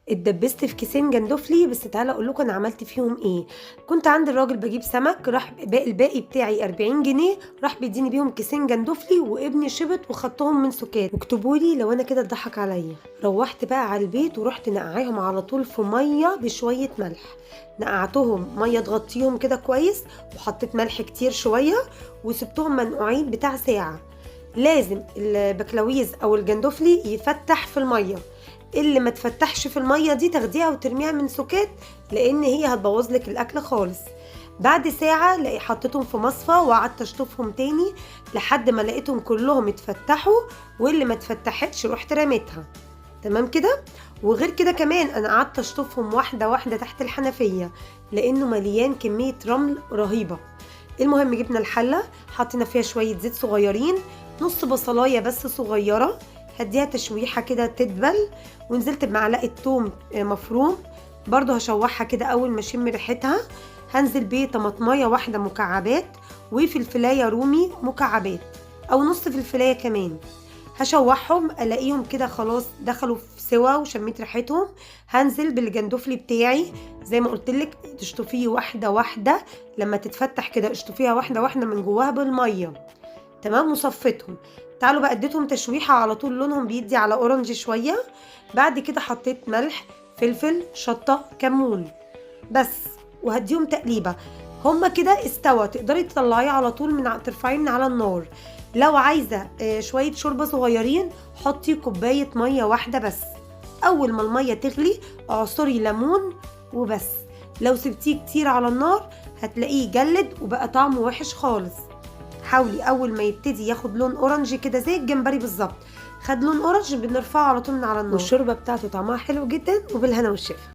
اتدبست في كيسين جندوفلي. بس تعالى اقول لكم انا عملت فيهم ايه. كنت عند الراجل بجيب سمك، راح باقي الباقي بتاعي 40 جنيه راح بيديني بيهم كيسين جندوفلي وابني شبط وخدتهم من سكات. واكتبوا لي لو انا كده اتضحك عليا. روحت بقى على البيت ورحت نقعيهم على طول في مية بشوية ملح، نقعتهم مية تغطيهم كده كويس، وحطيت ملح كتير شوية وسبتهم منقوعين بتاع ساعة. لازم البكلاويز او الجندوفلي يفتح في المية، اللي ما تفتحش في المية دي تاخديها وترميها من سكات لان هي هتبوظ لك الاكل خالص. بعد ساعة لقي حطيتهم في مصفى وقعدت اشطفهم تاني لحد ما لقيتهم كلهم اتفتحوا، واللي ما اتفتحتش رحت رميتها. تمام كده. وغير كده كمان انا قعدت اشطفهم واحدة واحدة تحت الحنفية لانه مليان كمية رمل رهيبة. المهم جبنا الحلة، حطينا فيها شوية زيت صغيرين، نص بصلايه بس صغيرة، هديها تشويحه كده تدبل، ونزلت بمعلقه توم مفروم برضو هشوحها كده اول ما اشم ريحتها. هنزل بيه طماطمايه واحدة مكعبات وفلفلايه رومي مكعبات او نص فلفلايه كمان. هشوحهم الاقيهم كده خلاص دخلوا في سوا وشميت ريحتهم. هنزل بالجندوفلي بتاعي زي ما قلتلك تشطفيه واحدة واحدة، لما تتفتح كده اشطفيها واحدة واحدة من جواها بالمية. تمام. وصفيتهم. تعالوا بقى اديتهم تشويحه على طول، لونهم بيدي على orange شوية. بعد كده حطيت ملح، فلفل، شطه، كمون بس، وهديهم تقليبه. هما كده استوى، تقدري تطلعيه على طول من ترفعيه من على النار. لو عايزه شوية شوربة صغيرين حطي كوباية مية واحدة بس. اول ما المية تغلي اعصري ليمون وبس. لو سبتيه كتير على النار هتلاقيه جلد وبقى طعمه وحش خالص. حاولي اول ما يبتدي ياخد لون orange كده زي الجمبري بالظبط، خد لون orange بنرفعه على طول من على النار. والشوربه بتاعته طعمها حلو جدا، وبالهنا والشفا.